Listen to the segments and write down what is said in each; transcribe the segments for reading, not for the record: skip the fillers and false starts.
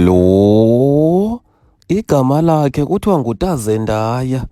Lo igama lakhe kuthiwa nguTazendaya,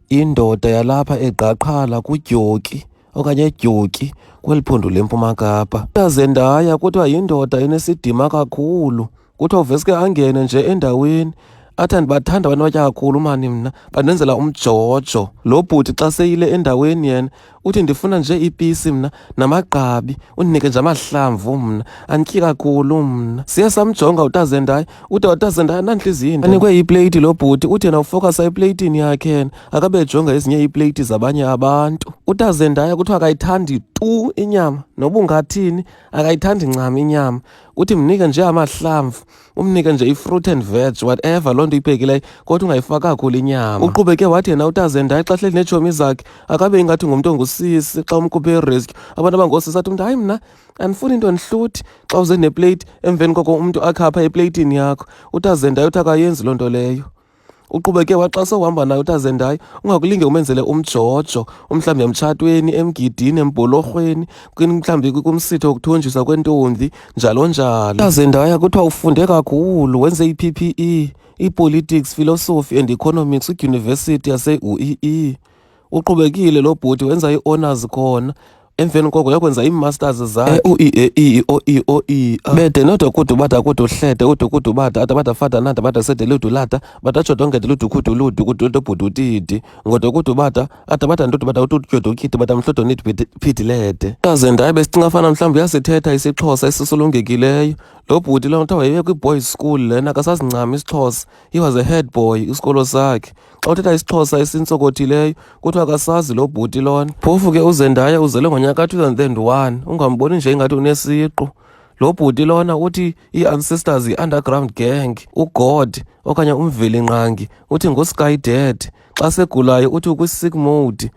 indoda yalapha eGqaqhala kuDyoki okanye eDyoki kweli phondo leMpuma Kapa. UTazendaya kuthiwa yindoda enesidima kakhulu. Kuthiwa uveske angene nje endaweni athi andibathanda abantu abatya kakhulu mani mna bandenzela umjojo. Lo bhuti xa seyile endaweni yena uthi ndifuna nje ipisi mna namagqabi undinike nje amahlamvu mna andityi kakhulu mna. Siye samjonga utazendaye ude utazendaye anantliziyo inde. Anikwe ipleyiti lo bhuti uthi yena ufokasa epleyitini yakhe yena akabe ejonga ezinye iipleyiti zabanye abantu. Utazendaya kuthiwa akayithandi tu inyama noba ungathini akayithandi ncam inyama. Uthi mnike nje amahlamvu umnike nje i-fruit and veg whatever loo nto iphekileyo kodwa ungayifaki kakhulu inyama. Uqhubeke wathi yena utazendaye xa hleli neetshomi zakhe akabe ingathi ngumntu ongusisi xa umkhuphe erescue. Abantu abangoosisi athi umntu hayi mna andifuni into ndihluthi xa uze nepleyiti emveni koko umntu akhe apha epleyitini yakho. Utazendaye uthi akayenzi loo nto leyo. Uqhubeke waxa sowuhamba naye utazendaye ungakulinge umenzele umjojo umhlawumbi emtshatweni, emgidini, embholorhweni, mhlawumbi kumsitho wokuthonjiswa kwentombi njalo njalo. Utazendaya kuthiwa ufunde kakhulu wenze i-P_P_E, iPolitics, Philosophy and Economics kwidyunivesithi yase-U_E_E. Uqhubekile lo bhuti wenza ii-honours khona emveni koko yakwenza ii-masters zakhe. U E E I O E O E A. Bede nodokudu bada kudu hlede udukudu bada ada bada fada nada bada sede ludu lada bada jodongede ludukhudu ludu kudu bhudu tidi ngodokudu bada ada bada ndudu bada utudyodokiti bada mhlodonidi phidilede. Kaze ndaye besicinga fana mhlawumbi uyasithetha isiXhosa esisulungekileyo. Lo bhuti lona kuthiwa wayeye kwi-boys school lena akasazincami isiXhosa. He was a head boy isikolo sakhe. Xa uthetha isiXhosa esintsokothileyo kuthiwa akasazi lo bhuti lona. Phofu ke uZendaya uzelwe ngonyaka ka-2001 ungamboni nje ingathi unesiqu. Lo bhuti lona uthi ii-ancestors yi-underground gang, uGod okanye uMvelinqangi uthi nguSky Dad. Xa segulayo uthi ukwi-sick mode.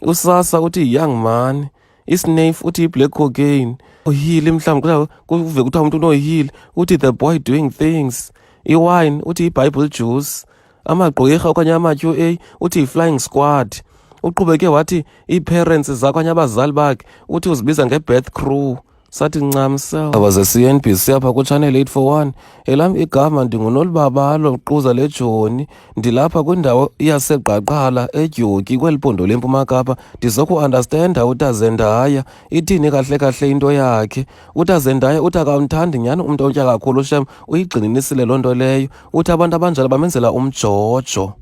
USasa uthi yi-young money. Isnafe uthi yi-black cocaine. Uhili mhlawumbi kuve kuthiwa umntu unohili uthi the boy doing things. Iwine uthi yi-Bible juice. Amagqwirha okanye ama-Q_A uthi yi-flying squad. Uqhubeke wathi ii-parents zakhe okanye abazali bakhe uthi uzibiza nge-birth crew. Sathi ncam sel. Ndaba ze-C_N_B_C apha kuChannel 841. Elam igama ndinguNolubabalo Quza lejoni. Ndilapha kwindawo yaseGqaqhala eDyoki kweli phondo leMpuma Kapa. Ndizokuandastenda uTazendaya ithini kahle kahle into yakhe. UTazendaya uthi akamthandi nyhani umntu otya kakhulu shem, uyigxininisile loo nto leyo. Uthi abantu abanjalo bamenzela umjojo.